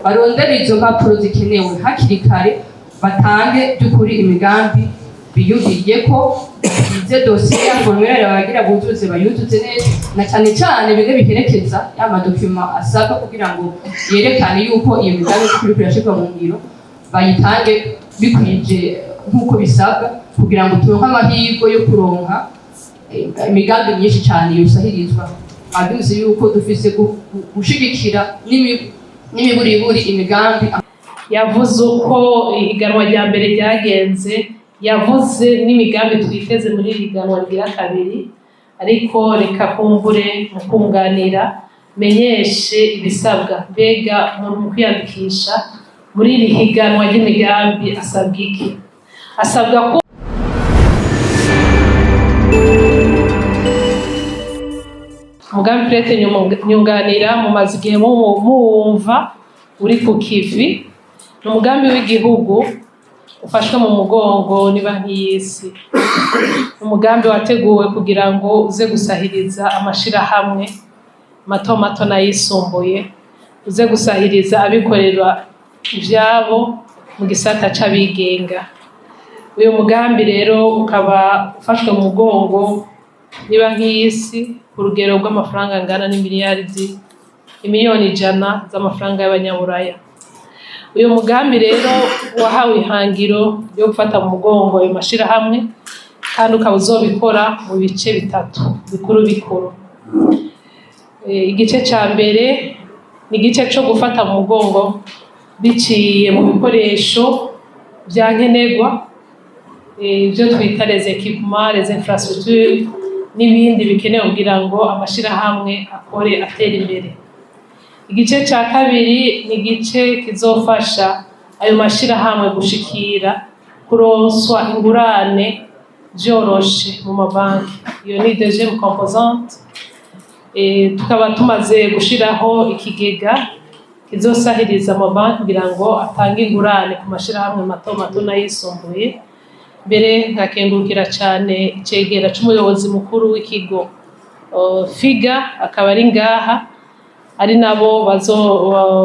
Barondere izo mpapuro zikenewe hakiri kare, batange by'ukuri imigambi biyumviriye ko ize dosiye ya formulaire bagira buzuze, bayuzuze neza, na cyane cyane bimwe biherekeza ya ma documents asabwa kugira ngo yerekane yuko iyo migambi kuri irashirwa mu ngiro, bayitange bikwije nk'uko bisabwa, kugira ngo turonke amahirwe yo kuronka imigambi myinshi cyane yosahirizwa. Mwabyumvise yuko dufise gushigikira n'imiburiburi imigambi. Yavuze uko ihiganwa rya mbere ryagenze, yavuze n'imigambi twiteze muri iri higanwa rigira kabiri. Ariko reka kumbure mu kunganira menyeshe ibisabwa. Mbega umuntu mu kwiyandikisha muri iri higanwa ry'imigambi asabwa iki? Asabwa ko umugambi PRET Nyunganira mumaze igihe muwumva uri ku kivi. Ni umugambi w'igihugu ufashwe mu mugongo ni Banki y'Isi. Umugambi wateguwe kugira ngo uze gusahiriza amashirahamwe mato mato n'ayisumbuye, uze gusahiriza abikorera ivyabo mu gisata c'abigenga. Uyu mugambi rero ukaba ufashwe mu mugongo ni Banki y'Isi ku rugero rw'amafaranga angana n'imiliyaridi imiliyoni 100 z'amafaranga y'abanyaburaya. Uyu mugambi rero wahawe ihangiro ryo gufata mu mugongo ayo mashirahamwe, kandi ukaba uzobikora mu bice bitatu bikuru bikuru. Igice ca mbere ni igice co gufata mu mugongo biciye mu bikoresho vya nkenerwa, ibyo twita les équipements, les infrastructures n'ibindi bikenewe kugira ngo amashirahamwe akore atera imbere. Igice ca kabiri ni igice kizofasha ayo mashirahamwe gushikira kuronswa ingurane vyoroshe mu mabanki. Iyo ni deuxième composante. Tukaba tumaze gushiraho ikigega kizosahiriza amabanki kugira ngo atange ingurane ku mashirahamwe mato mato n'ayisumbuye. Mbere nkakengurukira cane icegera c'umuyobozi mukuru w'ikigo FIGA, akaba ari ngaha, ari nabo bazo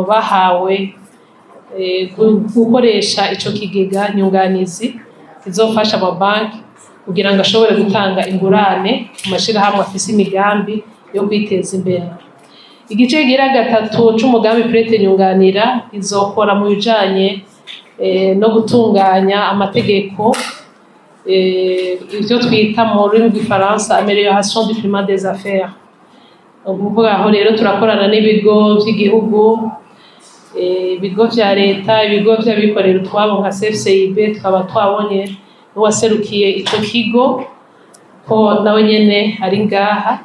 bahawe gukoresha ico kigega nyunganizi kizofasha amabanki kugira ngo ashobore gutanga ingurane ku mashirahamwe afise imigambi yo kwiteza imbere. Igice kigira gatatu c'umugambi PRET Nyunganira izokora mu bijanye no gutunganya amategeko, ivyo twita mu rurimi rw'igifaransa amélioration du climat des affaires. Ni ukuvuga aho rero turakorana n'ibigo vy'igihugu, ibigo vya leta, ibigo vy'abikorera utwabo nka CFCIB, tukaba twabonye n'uwaserukiye ico kigo ko nawe nyene ari ngaha,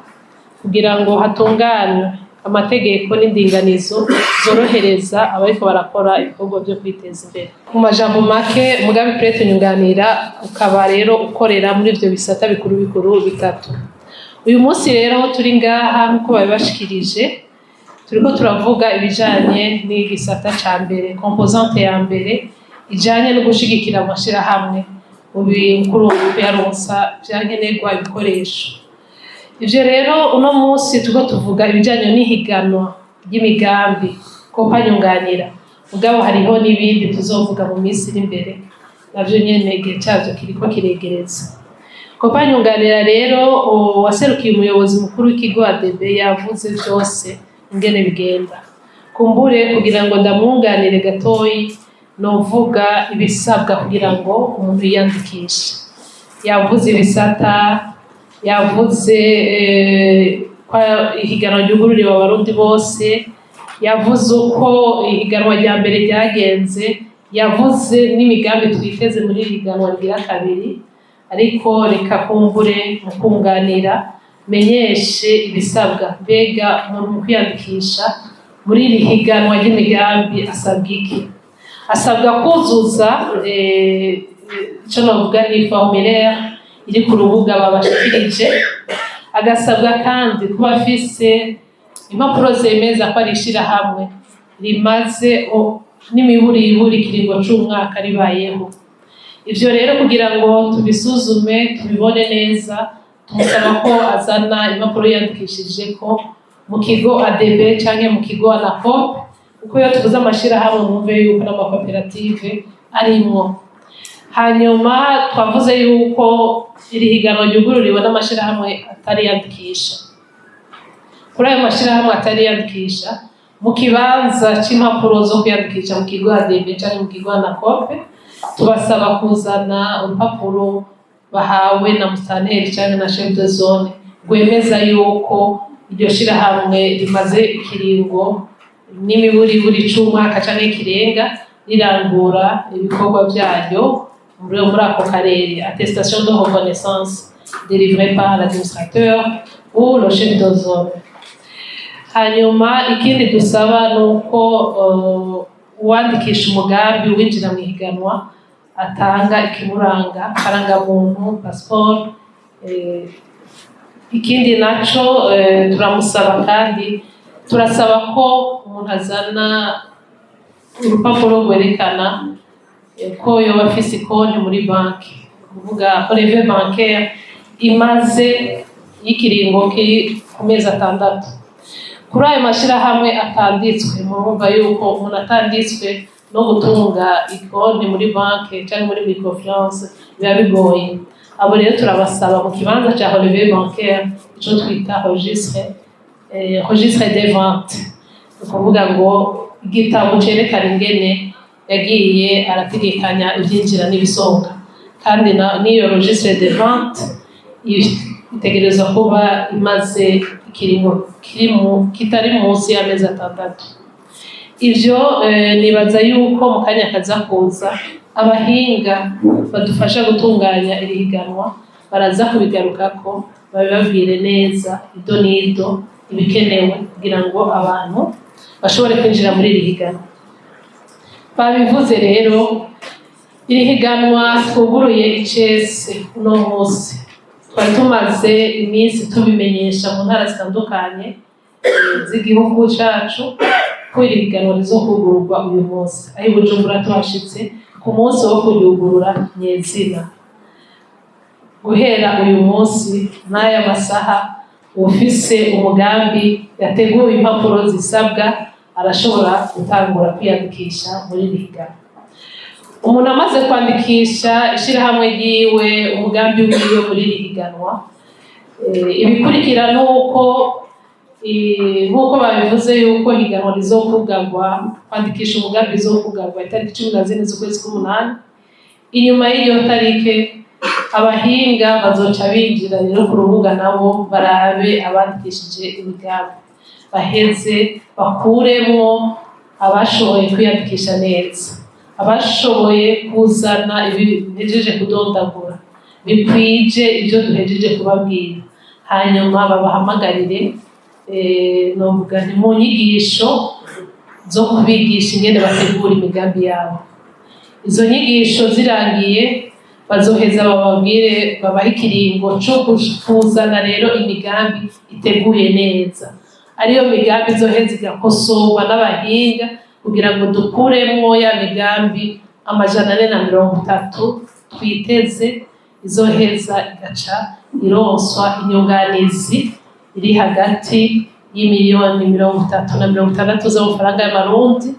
kugira ngo hatunganywe amategeko n'indinganizo zorohereza abariko barakora ibikorwa vyo kwiteza imbere. Mu majambo make, umugambi PRET Nyunganira ukaba rero ukorera muri ivyo bisata bikuru bikuru bitatu. Uyu munsi rero aho turi ngaha, nk'uko babibashikirije, turiko turavuga ibijanye n'igisata ca mbere, composante ya mbere ijanye no gushigikira amashirahamwe mu kuyaronsa vyankenerwa, ibikoresho. Ivyo rero uno munsi turiko tuvuga ibijanye n'ihiganwa ry'imigambi Kopa Nyunganira, mugabo hariho n'ibindi tuzovuga mu minsi iri imbere, navyo nyene igihe cavyo kiriko kiregereza. Kopa Nyunganira rero, uwaserukiye umuyobozi mukuru w'ikigo ADB yavuze vyose ingene bigenda. Kumbure kugira ngo ndamwunganire gatoyi, novuga ibisabwa kugira ngo umuntu yiyandikishe. Yavuze ibisata, yavuze ko ihiganwa ryugururiwe Abarundi bose, yavuze uko ihiganwa rya mbere ryagenze, yavuze n'imigambi twiteze muri iri higanwa rigira kabiri. Ariko reka kumbure mu kunganira menyeshe ibisabwa. Mbega umuntu mu kwiyandikisha muri iri higanwa ry'imigambi asabwa iki? Asabwa kuzuza ico novuga ni formulaire iri ku rubuga babashikirije. Agasabwa kandi kuba afise impapuro zemeza ko ari ishirahamwe rimaze n'imiburiburi ikiringo c'umwaka ribayeho. Ivyo rero kugira ngo tubisuzume, tubibone neza, tumusaba ko azana impapuro yiyandikishije ko mu kigo ADB canke mu kigo ANACOP. Kuko iyo tuvuze amashirahamwe, mwumve yuko n'amakoperative arimwo. Hanyuma twavuze yuko iri higanwa ryugururiwe n'amashirahamwe atariyandikisha. Kuri ayo mashirahamwe atariyandikisha, mu kibanza c'impapuro zo kwiyandikisha mu kigo ADB canke mu kigo ANACOOP, tubasaba kuzana urupapuro bahawe na musitanteri canke na chef de zone rwemeza yuko iryo shirahamwe rimaze ikiringo n'imiburiburi c'umwaka canke kirenga rirangura ibikorwa vyaryo muri ako karere, attestation de reconnaissance délivrée par l'administrateur ou le chef de zone. Hanyuma ikindi dusaba ni uko uwandikisha umugambi winjira mu ihiganwa atanga ikimuranga, karangamuntu, passport. Ikindi naco turamusaba kandi turasaba ko umuntu azana urupapuro rwerekana ko yoba afise ikonti muri banki, kuvuga relevé bancaire imaze y'ikiringo kiri ku mezi 6. Kuri ayo mashirahamwe atanditswe, murumva yuko umuntu atanditswe no gutunga ikonti muri banki cyangwa muri microfinance biba bigoye. Abo rero turabasaba mu kibanza cya relevé bancaire ico twita registre des ventes, ni ukuvuga ngo igitabo cerekana ingene yagiye arategekanya ivyinjira n'ibisohoka. Kandi n'iyo registre des ventes itegerezwa kuba imaze ikiringo kiri mu kitari munsi y'amezi 6. Ivyo nibaza yuko mu kanya kaza kuza abahinga badufasha gutunganya iri higanwa baraza kubigarukako, babibabwire neza ido n'ido ibikenewe kugira ngo abantu bashobore kwinjira muri iri higanwa. Babivuze rero, iri higanwa twuguruye icese uno munsi, twari tumaze iminsi tubimenyesha mu ntara zitandukanye z'igihugu cacu ko iri higanwa rizokugururwa uyu munsi. Aho i Bujumbura tuhashitse ku munsi wo kuryugurura nyezina. Guhera uyu munsi n'aya masaha, ufise umugambi yateguye impapuro zisabwa arashobora gutangura kwiyandikisha muri iri higanwa. Umuntu amaze kwandikisha ishirahamwe ryiwe, umugambi wiwe muri iri higanwa, ibikurikira nuko nk'uko babivuze yuko higanwa rizokugarwa, kwandikisha umugambi rizokugarwa itariki 14 z'ukwezi k'umunani. Inyuma y'iyo tarike abahinga bazoca binjira rero ku rubuga, nabo barabe abandikishije imigambi, baheze bakuremwo abashoboye kwiyandikisha neza, abashoboye kuzana ibi mpejeje kudondagura bikwije ibyo duhejeje kubabwira, hanyuma babahamagarire novuga nti mu nyigisho zo kubigisha ingene bategura imigambi yabo. Izo nyigisho zirangiye, bazoheza bababwire, babahe ikiringo co kuzana rero imigambi iteguye neza, ariyo migambi izoheza igakosorwa n'abahinga kugira ngo dukuremwo ya migambi 430 twiteze, izoheza igaca ironswa inyunganizi iri hagati y'imiliyoni 30 na 60 z'amafaranga y'amarundi.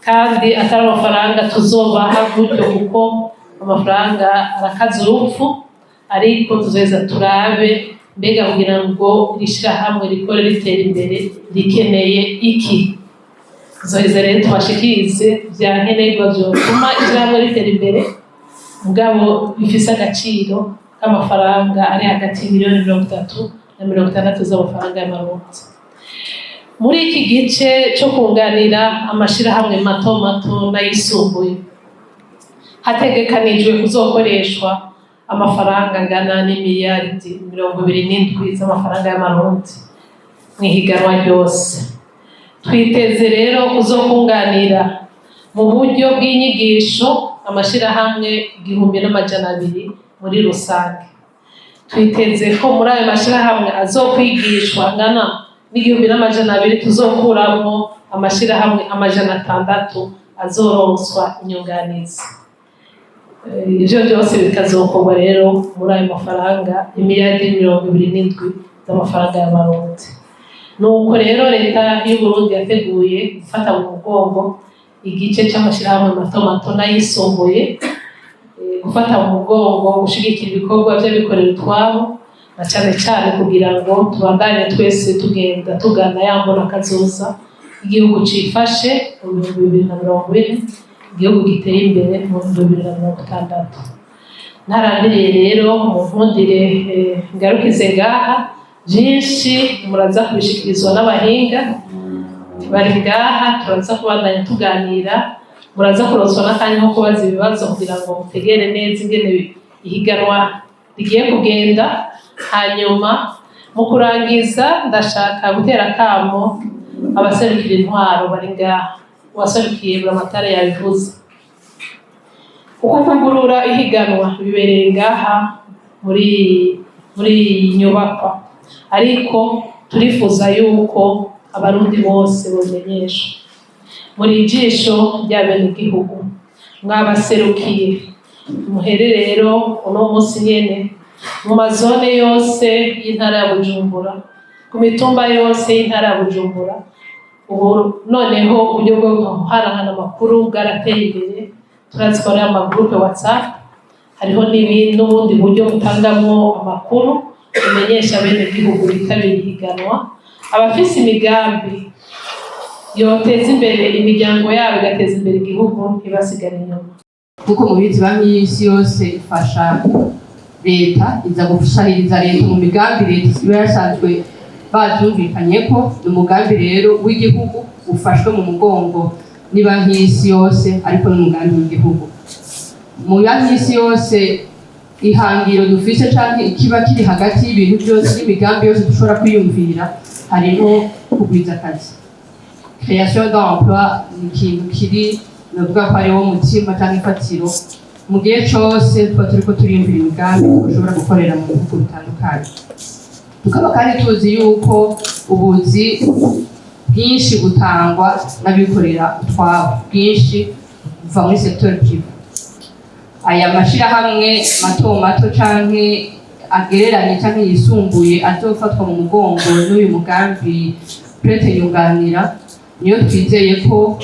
Kandi atari amafaranga tuzobaha gutyo, kuko amafaranga arakaza urupfu, ariko tuzoheza turabe mbega kugira ngo iri shirahamwe rikore ritera imbere rikeneye iki. Tuzoheza rero tubashikirize vya nkenerwa vyotuma ishirahamwe ritera imbere, mugabo bifise agaciro k'amafaranga ari hagati y'imiliyoni 30 na 60 z'amafaranga y'amarundi. Muri iki gice co kunganira amashirahamwe mato mato n'ayisumbuye, hategekanijwe kuzokoreshwa amafaranga angana n'imiliyaridi 27 z'amafaranga y'amarundi mw'ihiganwa ryose. Twiteze rero kuzokunganira mu buryo bw'inyigisho amashirahamwe 1200 muri rusange. Twiteze ko muri ayo mashirahamwe azokwigishwa angana n'1200, tuzokuramwo amashirahamwe 600 azoronswa inyunganizi. Ivyo vyose bikazokorwa rero muri ayo mafaranga imiliyaridi 27 z'amafaranga y'amarundi. Nuko rero Leta y'u Burundi yateguye gufata mu mugongo igice c'amashirahamwe mato mato n'ayisumbuye, gufata mu mugongo, gushigikira ibikorwa vy'abikorera utwabo, na cane cane kugira ngo tubandanye twese tugenda tugana ya mbona kazoza, igihugu cifashe mu 2040, igihugu giteye imbere mu 2060. Ntarambiriye rero, mu nkundire ngarukize ngaha. Byinshi muraza kubishikirizwa n'abahinga bari ngaha, turaza kubandanya tuganira, muraza kuronswa n'akanya ko kubaza ibibazo kugira ngo mutegere neza ingene ihiganwa rigiye kugenda. Hanyuma mu kurangiza, ndashaka gutera akamo abaserukira intwaro bari ngaha. Uwaserukiye Buramatari yabivuze, uko kugurura ihiganwa bibereye ngaha muri iyi nyubakwa, ariko turifuza yuko Abarundi bose bomenyeshwa. Muri ijisho rya benegihugu, mwabaserukiye, muhere rero uno munsi nyene mu mazone yose y'intara ya Bujumbura, ku mitumba yose y'intara ya Bujumbura. Ubu noneho uburyo bwo guhanahana amakuru bwarateye imbere, turazi ko hariho amagurupe WhatsApp, hariho n'ubundi buryo butangamwo amakuru bumenyesha abenegihugu bitabiriye ihiganwa, abafise imigambi yoteza imbere imiryango yabo, igateza imbere igihugu, ntibasigare inyuma. Nk'uko mubizi, Banki y'Isi Yose ifasha leta, iza gusahiriza leta mu migambi leta iba yasanzwe bavyumvikanyeko. Ni umugambi rero w'igihugu ufashwe mu mugongo ni Banki y'Isi Yose, ariko n'umugambi w'igihugu. Mu Banki y'Isi Yose, ihangiro dufise canke ikiba kiri hagati y'ibintu byose n'imigambi yose dushobora kwiyumvira, harimo kugwiza akazi. Création d'emploi ni ikintu kiri, novuga ko ariwo mutima canke ifatiro mu gihe cose tuba turiko turiyumvira imigambi dushobora gukorera mu bihugu bitandukanye. Tukaba kandi tuzi yuko ubuzi bwinshi butangwa n'abikorera utwabo, bwinshi buva muri secteur privé. Aya mashirahamwe mato mato canke agereranye canke yisumbuye azofatwa mu mugongo n'uyu mugambi PRET Nyunganira, niyo twizeye ko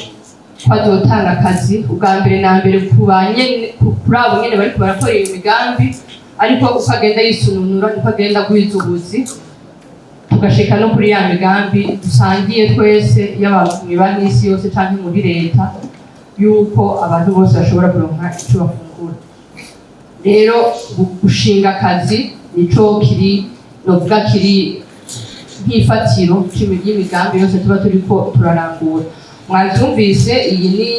azotanga akazi ubwa mbere na mbere ku banyene, kuri abo nyene bariko barakora iyo migambi, ariko uko agenda yisununura niko agenda agwiza ubuzi, tugashika no kuri ya migambi dusangiye twese, yaba mu Banki y'Isi Yose canke muri leta, yuko abantu bose bashobora kuronka ico bafungura. Rero gushinga akazi nico kiri, novuga kiri nk'ifatiro y'imigambi yose tuba turiko turarangura. Mwavyumvise, iyi ni,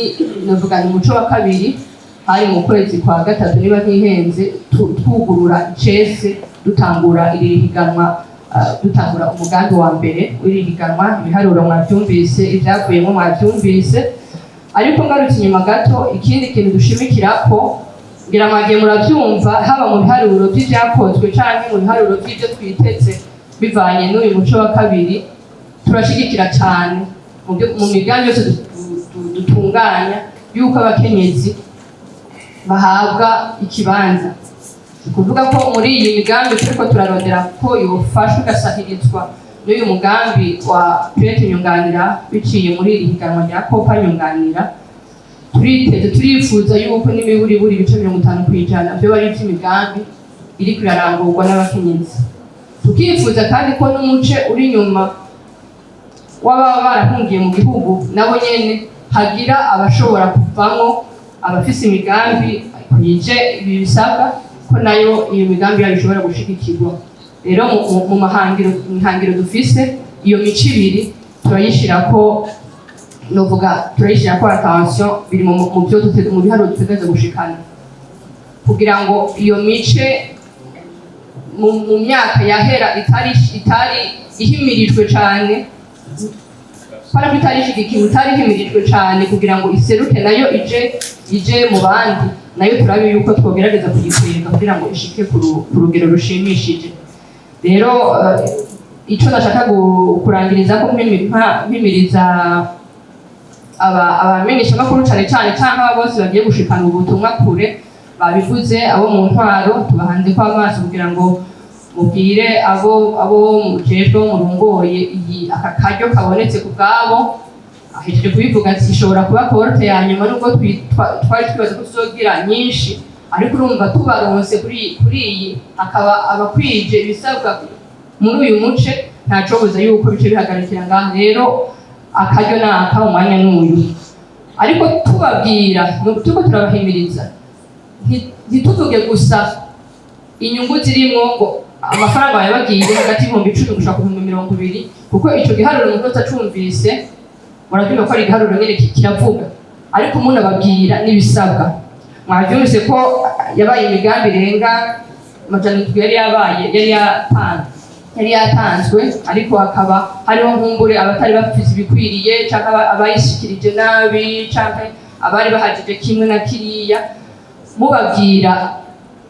novuga, ni umuco wa kabiri. Hari mu kwezi kwa gatatu, niba ntihenze, twugurura icese, dutangura iri higanwa, dutangura umugambi wa mbere w'iri higanwa. Ibiharuro mwavyumvise, ivyavuyemo mwavyumvise. Ariko ngarutse inyuma gato, ikindi kintu dushimikirako, ngira mwagiye muravyumva, haba mu biharuro vy'ivyakozwe canke mu biharuro vy'ivyo twiteze bivanye n'uyu muco wa kabiri, turashigikira cane mu migambi yose dutunganya yuko abakenyezi bahabwa ikibanza. Ni ukuvuga ko muri iyi migambi turiko turarondera ko yofashwa igasahirizwa n'uyu mugambi wa PRET Nyunganira biciye muri iri higanwa rya Kopa Nyunganira, turiteze, turifuza yuko n'imiburiburi ibice 50% vyoba ari ivy'imigambi iriko irarangurwa n'abakenyezi. Tukifuza kandi ko n'umuce uri inyuma w'ababa barahungiye mu gihugu, nabo nyene hagira abashobora kuvamwo abafise imigambi ikwije ibi bisabwa, ko nayo iyo migambi yabo ishobora gushigikirwa. Rero mu mahangiro, ihangiro dufise, iyo mico ibiri turayishirako, novuga turayishirako attention. Biri mu byo mu biharuro dutegereza gushikana kugira ngo iyo mice mu myaka yahera itari ihimirijwe cane, kubera ko itari ishigikiwe, itari ihimirijwe cane kugira ngo iseruke nayo ije mu bandi, nayo turabe yuko twogerageza kuyikwega kugira ngo ishike ku rugero rushimishije. Rero ico nashaka kurangiriza ko mpimiriza abamenyeshamakuru cane cane, canke aba bose bagiye gushikana ubutumwa kure, babivuze abo mu ntwaro, tubahanze ko amaso kugira ngo Mubwire abo mujejwe, murongoye iyi, aka karyo kabonetse ku bwabo. Ahejeje kubivuga ati ishobora kuba cohorte ya nyuma, nubwo twari twibaza ko tuzogira nyinshi, ariko urumva tubaronse kuri iyi, akaba abakwije ibisabwa muri uyu muce, ntacobuza yuko bice bihagarikira ngaha. Rero akaryo ni aka, umwanya ni uyu, ariko tubabwira, turiko turabahimiriza, ntituvuge gusa inyungu zirimwo, ngo amafaranga bayabagiye hagati y'10,000 gushika ku 20,000, kuko ico giharuro umuntu wese acumvise murabyumva ko ari igiharuro nyene kiravuga. Ariko umuntu ababwira n'ibisabwa. Mwavyumvise ko yabaye imigambi irenga 700 yari yabaye, yari yatanzwe, ariko hakaba hariho nkumbure abatari bafise ibikwiriye, canke abayishikirije nabi, canke abari bahajije kimwe na kiriya. Mubabwira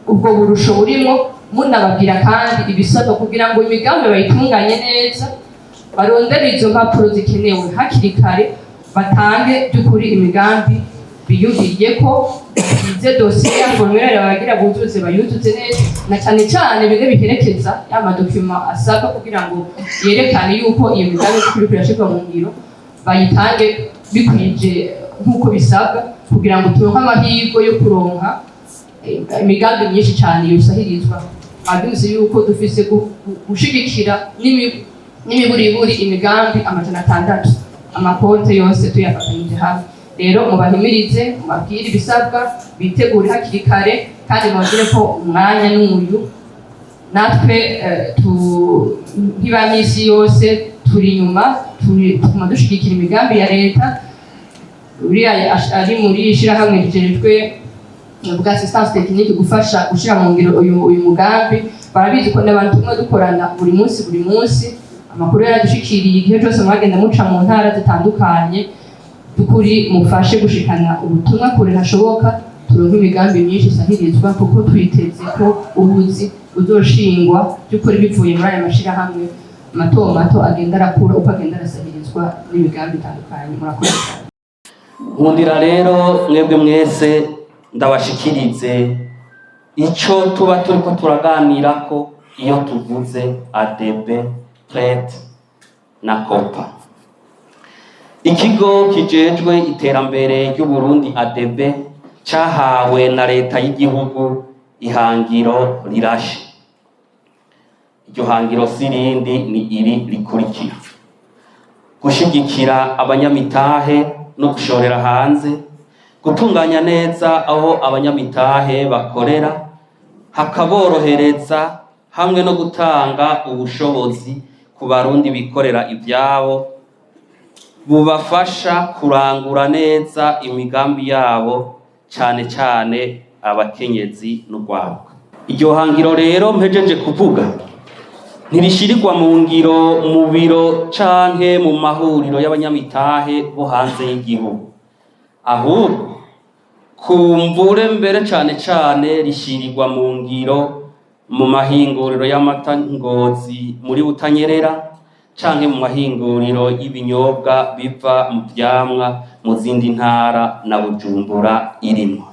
ubwo burusho burimo, munababwira kandi ibisabwa kugira ngo imigambi bayitunganye neza, barondere izo mpapuro zikenewe hakiri kare, batange by'ukuri imigambi biyumviriye ko ize dosiye ya formulaire bagira buzuze, bayuzuze neza, na cyane cyane bimwe biherekeza ya ma documents asabwa kugira ngo yerekane yuko iyo migambi kuri irashirwa mu ngiro, bayitange bikwije nk'uko bisabwa, kugira ngo turonke amahirwe yo kuronka imigambi myinshi cyane yosahirizwa. Mwabyumvise yuko dufise gushigikira n'imiburiburi imigambi 600, ama cohortes yose tuyafatanyije hamwe. Rero mubahimirize, mubabwire ibisabwa, bitegure hakiri kare, kandi mubabwire ko umwanya n'uyu. Natwe nk'iba misi yose turi inyuma, tuguma dushigikira imigambi ya leta. Uriya ari muri ishirahamwe rijejwe bwa assistance technique, gufasha gushira mu ngiro uyu mugambi, barabizi ko n'abantu tumwe dukorana buri munsi buri munsi. Amakuru yaradushikiriye igihe cyose mwagenda muca mu ntara zitandukanye. Dukuri mufashe gushikana ubutumwa kure hashoboka, turonke imigambi myinshi isahirizwa, kuko twiteze ko ubuzi buzoshingwa by'ukuri bivuye muri aya mashirahamwe mato mato agenda arakura uko agenda arasahirizwa n'imigambi itandukanye. Murakoze cyane. Nkundira rero mwebwe mwese ndabashikirize ico tuba turiko turaganirako iyo tuvuze ADB, PRET na COPA. Ikigo kijejwe iterambere ry'Uburundi, ADB, cahawe na leta y'igihugu ihangiro rirashe. Iryo hangiro si irindi, ni iri rikurikira: gushigikira abanyamitahe no gushorera hanze, gutunganya neza aho abanyamitahe bakorera hakaborohereza, hamwe no gutanga ubushobozi ku Barundi bikorera ivyabo, bubafasha kurangura neza imigambi yabo, cane cane abakenyezi n'urwaruka. Iryo hangiro rero mpejeje kuvuga ntirishirirwa mu ngiro mu biro canke mu mahuriro y'abanyamitahe bo hanze y'igihugu, ahubwo kumbure mbere cane cane rishirirwa mu ngiro mu mahinguriro y'amata Ngozi muri Butanyerera, canke mu mahinguriro y'ibinyobwa biva mu vyamwa mu zindi ntara na Bujumbura irimwo.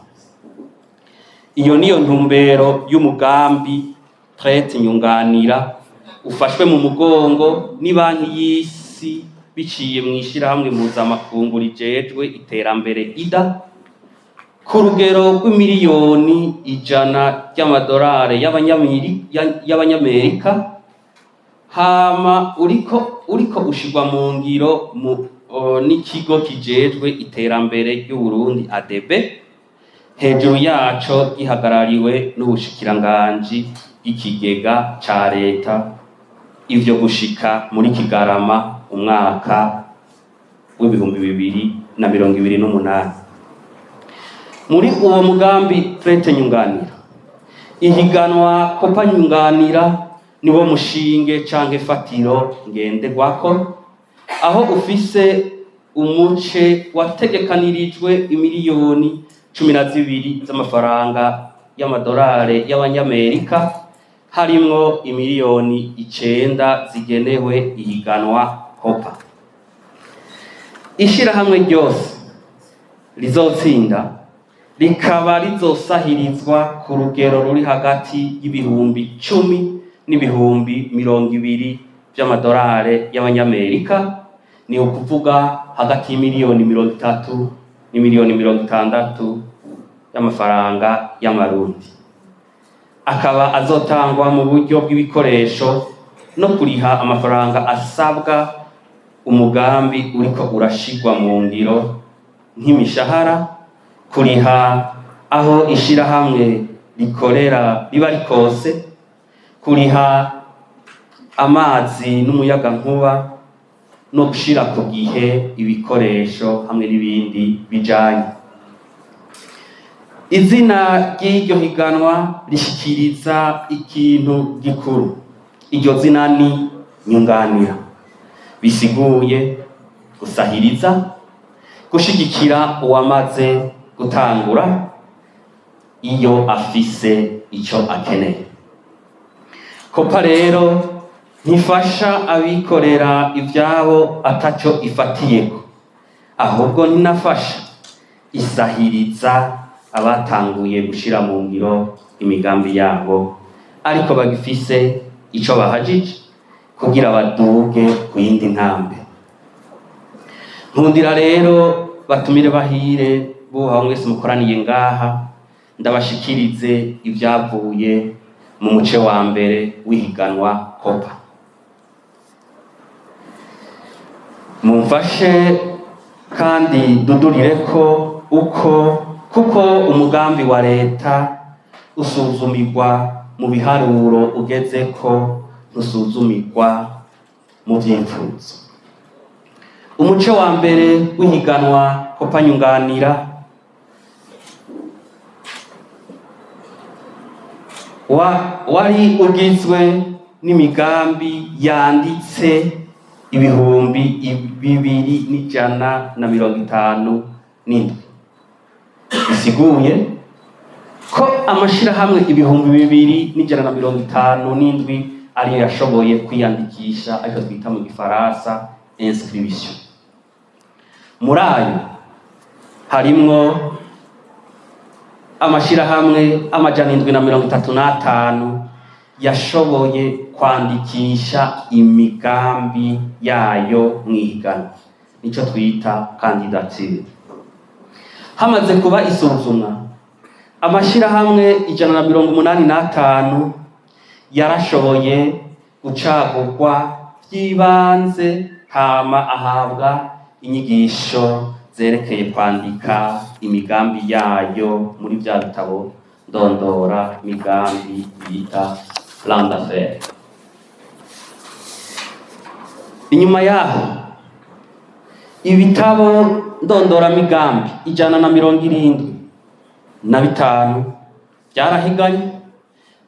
Iyo niyo ntumbero y'umugambi PRET Nyunganira, ufashwe mu mugongo n'ibanki y'isi biciye mu ishirahamwe mpuzamakungu rijejwe iterambere IDA, ku rugero rw'imiliyoni 100 ry'amadolari y'abanyamerika. Hama uriko ushirwa mu ngiro n'ikigo kijejwe iterambere ry'Uburundi, ADB, hejuru yaco gihagarariwe n'ubushikiranganji bw'ikigega ca leta. Ivyo gushika muri Kigarama umwaka w'2028. Muri uwo mugambi PRET Nyunganira, ihiganwa COPA Nyunganira niwo mushinge canke fatiro ngenderwako, aho ufise umuce wategekanirijwe imiliyoni 12 z'amafaranga y'amadolari y'abanyamerika, harimwo imiliyoni 9 zigenewe ihiganwa COPA. Ishirahamwe ryose rizotsinda rikaba rizosahirizwa ku rugero ruri hagati y'10,000 n'ibihumbi 20 vy'amadolari y'abanyamerika, ni ukuvuga hagati y'imiliyoni 30 n'imiliyoni 60 y'amafaranga y'amarundi, akaba azotangwa mu buryo bw'ibikoresho no kuriha amafaranga asabwa umugambi uriko urashigwa mu ngiro, nk'imishahara, kuriha aho ishirahamwe rikorera riba rikose, kuriha amazi n'umuyagankuba, no gushira ku gihe ibikoresho hamwe n'ibindi bijanye. Izina ry'iryo higanwa rishikiriza ikintu gikuru. Iryo zina ni Nyunganira, bisiguye gusahiriza, gushigikira uwamaze gutangura iyo afise ico akeneye. Kopa rero ntifasha abikorera ivyabo ataco ifatiyeko, ahubwo ntinafasha, isahiriza abatanguye gushira mu ngiro imigambi yabo ariko bagifise ico bahajije kugira baduge ku yindi ntambwe. Nkundira rero batumire bahire bubaha mwese mukoraniye ngaha, ndabashikirize ivyavuye mu muce wa mbere w'ihiganwa Kopa. Mumfashe kandi dudurire ko uko kuko umugambi wa leta usuzumirwa mu biharuro ugezeko, ntusuzumirwa mu vyipfuzo. Umuce wa mbere w'ihiganwa Kopa Nyunganira wari ugizwe n'imigambi yanditse 2157, bisiguye ko amashirahamwe 2157 ariyo yashoboye kwiyandikisha, ariko twita mu gifaransa inscription. Muri ayo harimwo amashirahamwe 735 yashoboye kwandikisha imigambi yayo mw'ihiganwa, nico twita candidature. Hamaze kuba isuzumwa, amashirahamwe 185 yarashoboye gucagurwa vy'ibanze, hama ahabwa inyigisho zerekeye kwandika imigambi yayo muri vya bitabo ndondora migambi bita plan d'affaires. Inyuma yaho ibitabo ndondora migambi 175 vyarahiganye,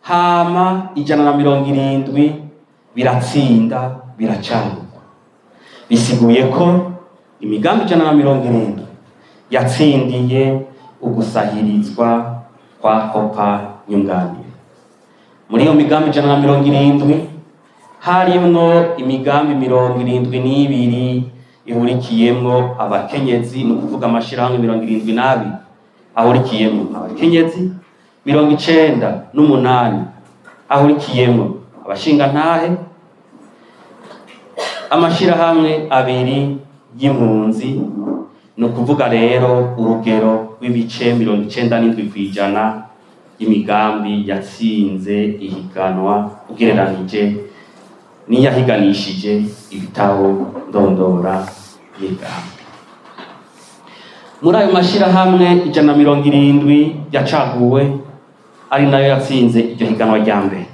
hama 170 biratsinda, biracagurwa. Bisiguye ko imigambi 170 yatsindiye ugusahirizwa kwa Kopa Nyunganira. Muri iyo migambi 170 harimwo imigambi 72 ihurikiyemwo abakenyezi, ni ukuvuga amashirahamwe 72 ahurikiyemwo abakenyezi, 98 ahurikiyemwo abashingantahe, amashirahamwe 2 y'impunzi, ni ukuvuga rero urugero rw'ibice 97% y'imigambi yatsinze ihiganwa ugereranije n'iyahiganishije ibitabo ndondora migambi. Muri ayo mashirahamwe 170 yacaguwe, ari nayo yatsinze iryo higanwa rya mbere,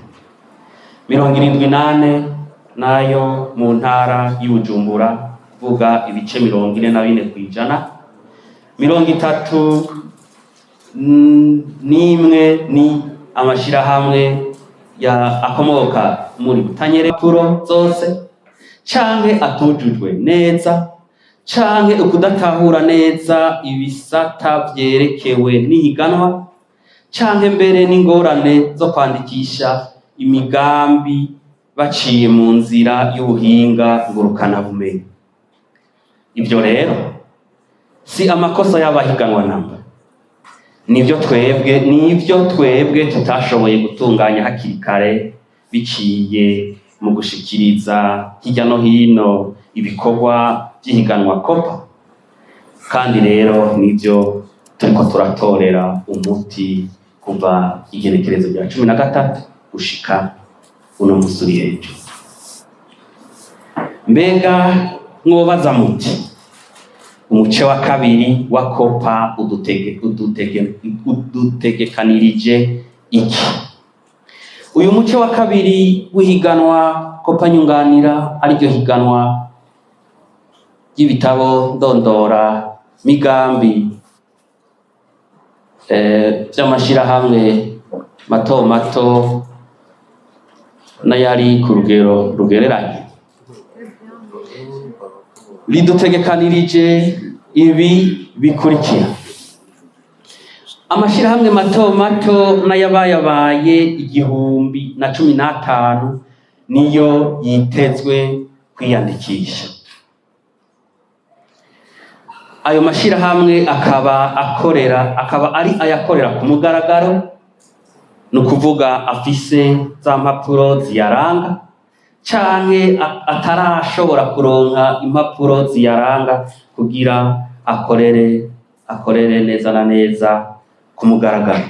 74 nayo mu ntara y'Ubujumbura, vuga ibice 44%, 31 ni amashirahamwe ya akomoka muri Butanyerera zose, canke atujujwe neza, canke ukudatahura neza ibisata vyerekewe n'ihiganwa, canke mbere n'ingorane zo kwandikisha imigambi baciye mu nzira y'ubuhinga ngurukanabumenyi. Ivyo rero si amakosa y'abahiganwa namba, nivyo twebwe tutashoboye gutunganya hakiri kare Biciye mu gushikiriza hirya no hino ibikorwa by'ihiganwa Kopa. Kandi rero nibyo turiko turatorera umuti kuva igenekerezo rya 13 gushika uno musi uri hejuru. Mbega mwobaza muti: "Umuce wa kabiri wa Kopa udutegekanirije iki?" Uyu muce wa kabiri w'ihiganwa Kopa Nyunganira, ariryo higanwa ry'ibitabo ndondora migambi vy'amashirahamwe mato mato n'ayari ku rugero rugereranye, ridutegekanirije ibi bikurikira: amashirahamwe mato mato n'ayabayabaye 1015 niyo yitezwe kwiyandikisha. Ayo mashirahamwe akaba ari ayakorera ku mugaragaro, ni ukuvuga afise za mpapuro ziyaranga, canke atarashobora kuronka impapuro ziyaranga kugira akorere neza na neza ku mugaragaro.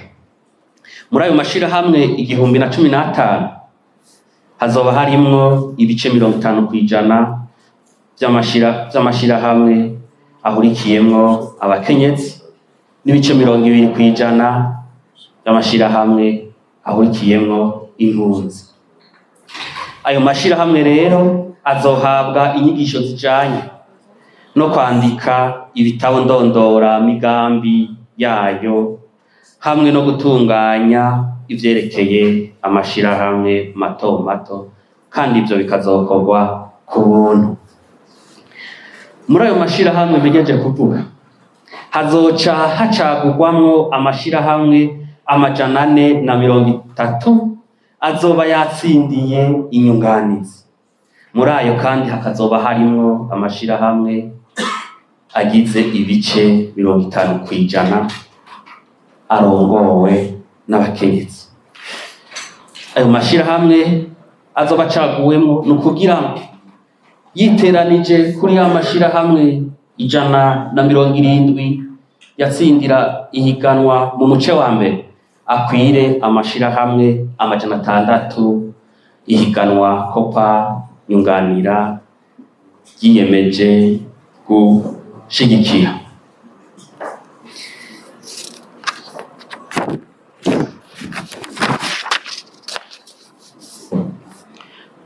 Muri ayo mashirahamwe 1015 hazoba harimwo ibice 50% vy'amashirahamwe ahurikiyemwo abakenyezi n'ibice 20% by'amashirahamwe ahurikiyemwo impunzi. Ayo mashirahamwe rero azohabwa inyigisho zijanye no kwandika ibitabo ndondora migambi yayo hamwe no gutunganya ivyerekeye amashirahamwe mato mato, kandi ivyo bikazokorwa ku buntu. Muri ayo mashirahamwe mpejeje kuvuga hazoca hacagurwamwo amashirahamwe 430 azoba yatsindiye inyunganizi. Muri ayo kandi hakazoba harimwo amashirahamwe agize ibice 50% arongowe n'abakenyezi. Ayo mashirahamwe azoba acaguwemwo ni ukugira ngo yiteranije kuri ya mashirahamwe 170 yatsindira ihiganwa mu muce wa mbere, akwire amashirahamwe 600 ihiganwa Kopa Nyunganira ryiyemeje gushigikira.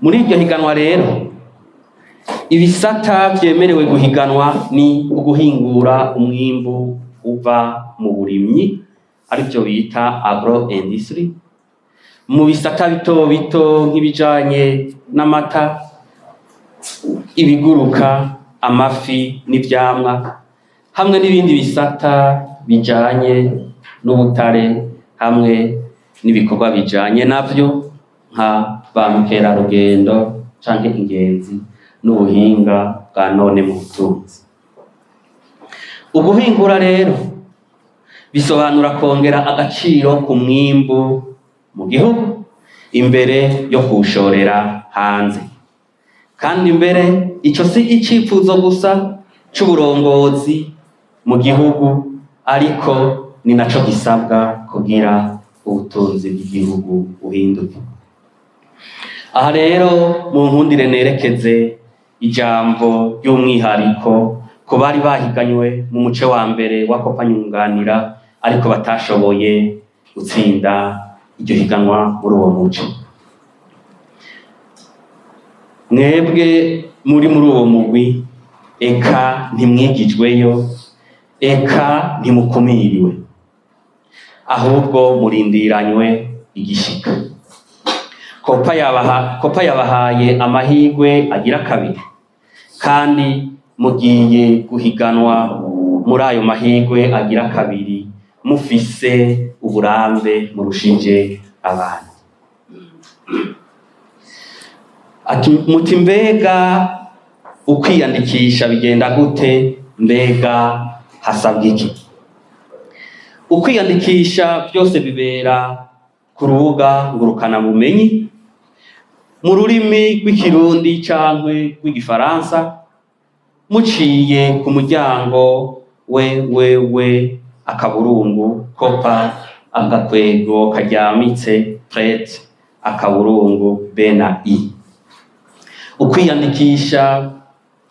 Muri iryo higanwa rero, ibisata vyemerewe guhiganwa ni uguhingura umwimbu uva mu burimyi, arivyo bita agro industry, mu bisata bito bito nk'ibijanye n'amata, ibiguruka, amafi n'ivyamwa, hamwe n'ibindi bisata bijanye n'ubutare hamwe n'ibikorwa bijanye navyo nka ba mukerarugendo canke ingenzi n'ubuhinga bwa none mu butunzi. Uguhingura rero bisobanura kongera agaciro ku mwimbu mu gihugu imbere yo kuwushorera hanze. Kandi mbere ico si icifuzo gusa c'uburongozi mu gihugu, ariko ni naco gisabwa kugira ubutunzi bw'igihugu buhinduke. Aha rero mu nkundire nerekeze ijambo ry'umwihariko ku bari bahiganywe mu muce wa mbere wa Kopa Nyunganira ariko batashoboye gutsinda iryo higanwa muri uwo muce. Mwebwe muri uwo mugwi, eka ntimwigijweyo, eka ntimukumiriwe, ahubwo murindiranywe igishika. Kopa yabahaye amahirwe agira kabiri, kandi mugiye guhiganwa muri ayo mahirwe agira kabiri mufise uburambe murushije abantu. Ati muti: "Mbega ukwiyandikisha bigenda gute? Mbega hasabwa iki?" Ukwiyandikisha byose bibera ku rubuga ngurukanabumenyi. Mu rurimi rw'Ikirundi cankwe rw'Igifaransa, muciye ku muryango www.kopa/prêt.b na i. Ukwiyandikisha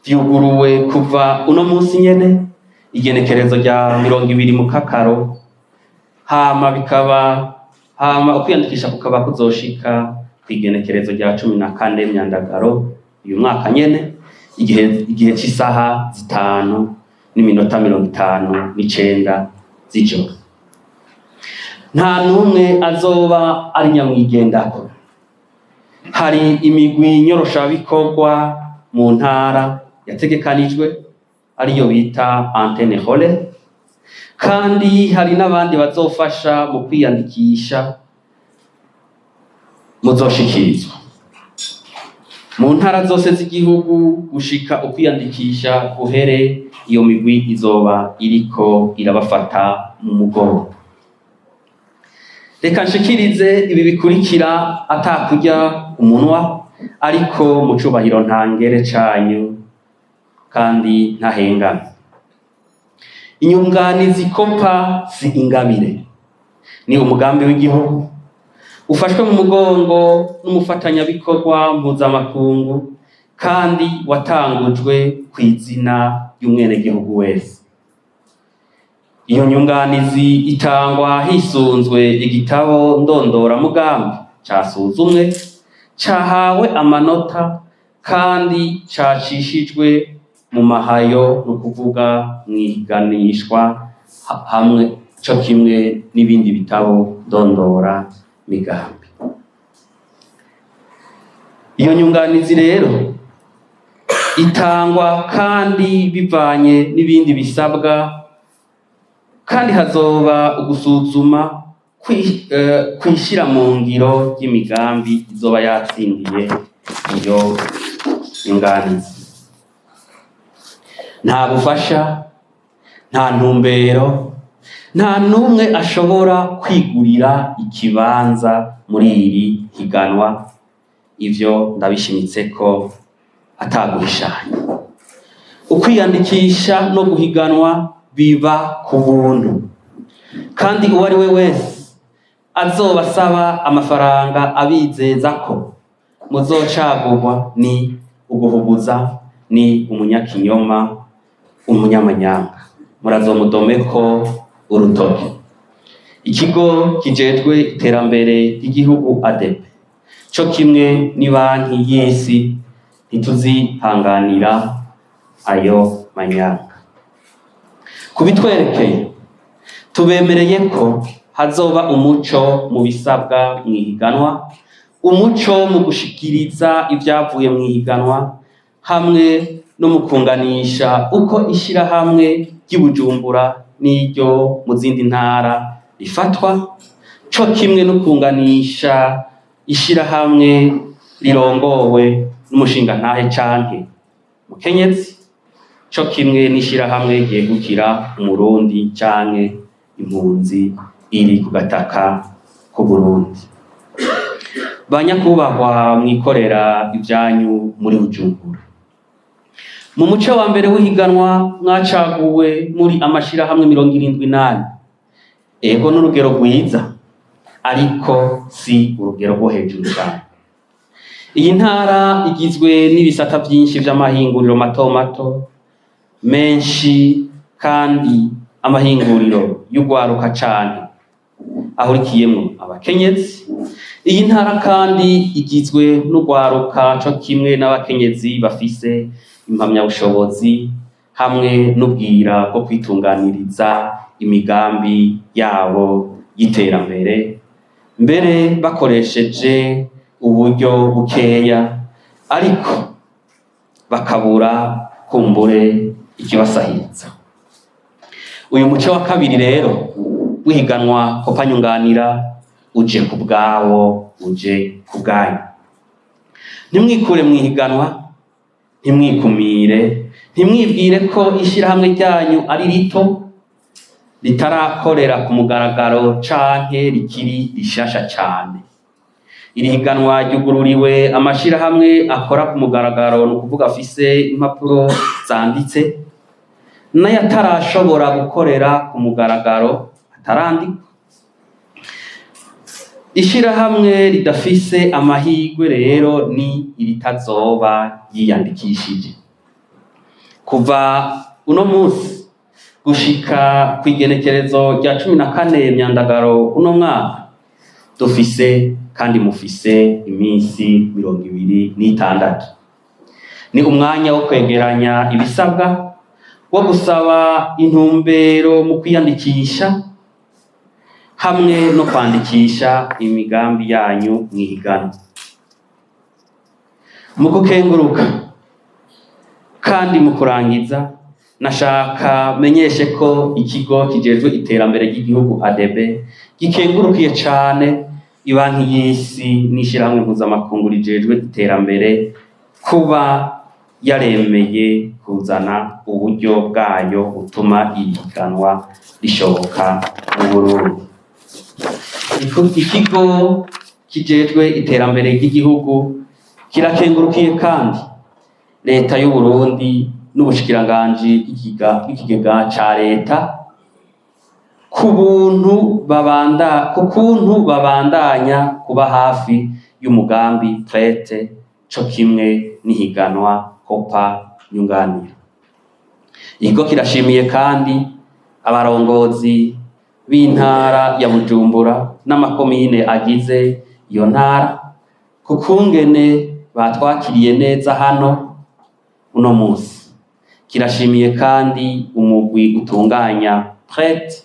vyuguruwe kuva uno munsi nyene, igenekerezo rya 20 mu Kakaro, hama bikaba hama ukwiyandikisha kukaba kuzoshika kw'igenekerezo rya 14 Myandagaro uyu mwaka nyene, igihe c'isaha 5:59 z'ijoro. Nta n'umwe azoba ari nyamwigendako. Hari imigwi nyoroshabikorwa mu ntara yategekanijwe, ariyo bita antenne relais, kandi hari n'abandi bazofasha mu kwiyandikisha muzoshikirizwa mu ntara zose z'igihugu gushika ukwiyandikisha guhere. Iyo migwi izoba iriko irabafata mu mugongo. Reka nshikirize ibi bikurikira atakurya umunwa, ariko mu cubahiro ntangere canyu kandi ntahengamye. Inyunganizi Kopa si ingabire, ni umugambi w'igihugu ufashwe mu mugongo n'umufatanyabikorwa mpuzamakungu, kandi watangujwe kw'izina ry'umwenegihugu wese. Iyo nyunganizi itangwa hisunzwe igitabo ndondoramugambi casuzumwe, cahawe amanota kandi cacishijwe mu mahayo, ni ukuvuga mwiganishwa hamwe co kimwe n'ibindi bitabo ndondora migambi. Iyo nyunganizi rero itangwa kandi bivanye n'ibindi bisabwa, kandi hazoba ugusuzuma kwishira mu ngiro ry'imigambi izoba yatsindiye iyo nyunganizi. Nta bufasha, nta ntumbero, nta n'umwe ashobora kwigurira ikibanza muri iri higanwa. Ivyo ndabishimitse ko ataguhishanya. Ukwiyandikisha no guhiganwa biba ku buntu, kandi uwo ari we wese azobasaba amafaranga abizeza ko muzocagurwa ni uguhuguza, ni umunyakinyoma, umunyamanyanga. Murazomudomeko urutoke. Ikigo kijejwe iterambere ry'igihugu ADB co kimwe ni Banki y'Isi ntituzihanganira ayo manyanga. Kubitwerekeye, tubemereye ko hazoba umuco mu bisabwa mw'ihiganwa, umuco mu gushikiriza ivyavuye mw'ihiganwa, hamwe no mu kunganisha uko ishirahamwe ry'Ibujumbura n'iryo mu zindi ntara rifatwa, co kimwe no kunganisha ishirahamwe rirongowe n'umushingantahe canke mukenyezi, co kimwe n'ishirahamwe ryegukira Umurundi canke impunzi iri ku gataka k'Uburundi. Banyakubahwa mwikorera ivyanyu muri Bujumbura, mu muco wa mbere w'ihiganwa mwacaguwe muri amashirahamwe 74. Ego, n'urugero rwiza, ariko si urugero rwo hejuru cane. Iyi ntara igizwe n'ibisata vyinshi vy'amahinguriro mato mato menshi, kandi amahinguriro y'ugwaruka cane ahurikiyemwo abakenyezi. Iyi ntara kandi igizwe n'ugwaruka co kimwe n'abakenyezi bafise impamyabushobozi hamwe n'ubwira bwo kwitunganiriza imigambi yabo y'iterambere, mbere bakoresheje uburyo bukeya, ariko bakabura kumbure ikibasahiriza. Uyu muco wa kabiri rero w'ihiganwa Kopa Nyunganira uje ku bwawo, uje ku bwanyu. Ntimwikure mw'ihiganwa, ntimwikumire, ntimwibwire ko ishirahamwe ryanyu ari rito, ritarakorera ku mugaragaro canke rikiri rishasha cane. Iri higanwa ryugururiwe amashirahamwe akora ku mugaragaro, ni ukuvuga afise impapuro zanditse, n'ayatarashobora gukorera ku mugaragaro atarandikwa. Ishirahamwe ridafise amahirwe rero ni iritazoba yiyandikishije. Kuva uno munsi gushika kw'igenekerezo rya 14 Myandagaro uno mwaka, dufise kandi mufise iminsi 26. Ni umwanya wo kwegeranya ibisabwa, wo gusaba intumbero mu kwiyandikisha hamwe no kwandikisha imigambi yanyu mw'ihiganwa. Mu gukenguruka kandi mu kurangiza, nashaka menyeshe ko ikigo kijejwe iterambere ry'igihugu ADB gikengurukiye cane Ibanki y'Isi n'ishirahamwe mpuzamakungu rijejwe iterambere kuba yaremeye kuzana uburyo bwayo butuma irihiganwa rishoboka mu Burundi. Ikigo kijejwe iterambere ry'igihugu kirakengurukiye kandi leta y'u Burundi n'ubushikiranganji bw'ikigega ca leta ku kuntu babandanya kuba hafi y'umugambi PRETE co kimwe n'ihiganwa Kopa Nyunganira. Ikigo kirashimiye kandi abarongozi b'intara ya Bujumbura n'amakomine agize iyo ntara ku kungene batwakiriye neza hano uno munsi. Kirashimiye kandi umugwi utunganya PRETE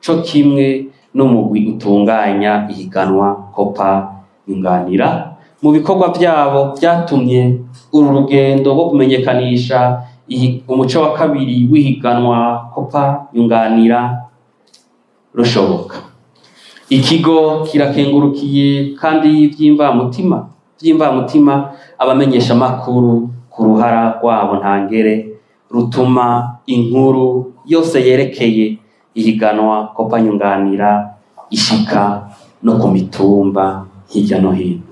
co kimwe n'umugwi utunganya ihiganwa Kopa Nyunganira mu bikorwa vyabo vyatumye uru rugendo rwo kumenyekanisha umuco wa kabiri w'ihiganwa Kopa Nyunganira rushoboka. Ikigo kirakengurukiye kandi vy'imvamutima abamenyesha makuru ku ruhara rwabo ntangere rutuma inkuru yose yerekeye ihiganwa Kopa Nyunganira ishika no ku mitumba hirya no hino.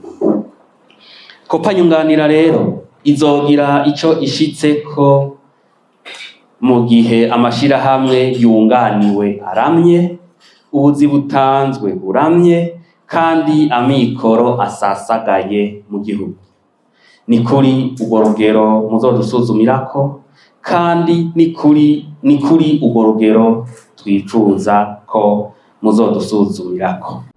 Kopa Nyunganira rero izogira ico ishitseko mu gihe amashirahamwe yunganiwe aramye, ubuzi butanzwe buramye, kandi amikoro asasagaye mu gihugu. Ni kuri urwo rugero muzodusuzumirako, kandi ni kuri urwo rugero twifuza ko muzodusuzumirako.